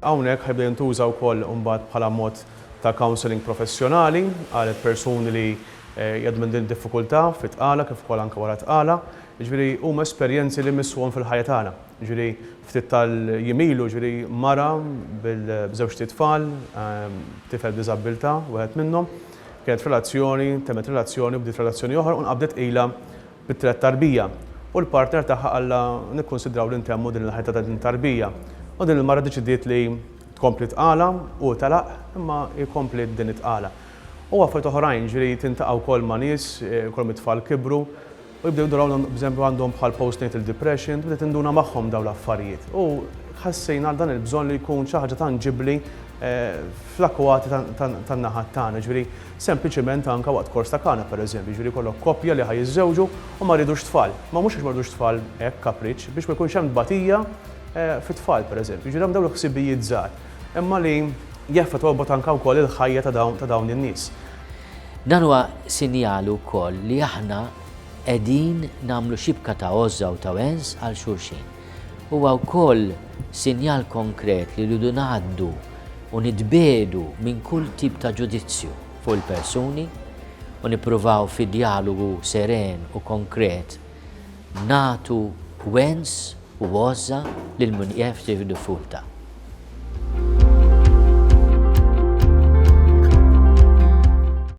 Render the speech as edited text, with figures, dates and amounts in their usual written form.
Hawnhekk ħa jibda jintuża wkoll imbagħad bħala mod ta' counselling professjonali għal persuni li jgħaddu minn din id-diffikultà fit-tqala kif ukoll anke wara t-tqala. Jiġifieri huma esperjenzi li mmissuhom fil-ħajja tagħna. Jiġifieri ftit tal-jiem ilu jiġifieri mara b'żewġt itfal, tifel b'diżabbiltà, wieħed minnhom, kienet f'relazzjoni, temmet relazzjoni u bdiet relazzjoni oħra u nqabdet tqila bit-tielet tarbija u l-partner tagħha qallha nikkunsidraw li ntemmu din il-ħajja ta' din it-tarbija. U din il-mara ddeċidiet li tkompli tqala, hu telaq imma hi kompliet din it-tqala. U affarijiet oħrajn, ġifieri tintaqa' wkoll ma' nies, ikollhom it-tfal kibru u jibdew jinduraw b'eżempju għandhom bħal postnatal depression, tibda tinduna magħhom dawn l-affarijiet. U ħassejna dan il-bżonn li jkun xi ħaġa tanġibbli fl-akkwati tan-naħat tagħna, jiġifieri sempliċement anke waqt kors ta' Kana pereżempju, jiġifieri jkollok koppja li ħa jiżżewġu u ma riedux tfal. Ma mhux għax ma ridux tfal hekk kapriċċ, biex ma jkunx hemm tbatija fit-tfal pereżempju. Jiġifieri hemm dawn il-ħsibijiet żgħar, imma li jaffettwaw b'mod anke wkoll il-ħajja ta' dawn in-nies. Dan huwa sinjal ukoll li aħna qegħdin nagħmlu xibka ta' għożża u ta' wens għal xulxin. Huwa wkoll sinjal konkret li rridu ngħaddu u nitbiegħdu minn kull tip ta' ġudizzju fuq il-persuni u nippruvaw fi djalogu seren u konkret nagħtu wens u għożża lil min qiegħed f'diffikultà.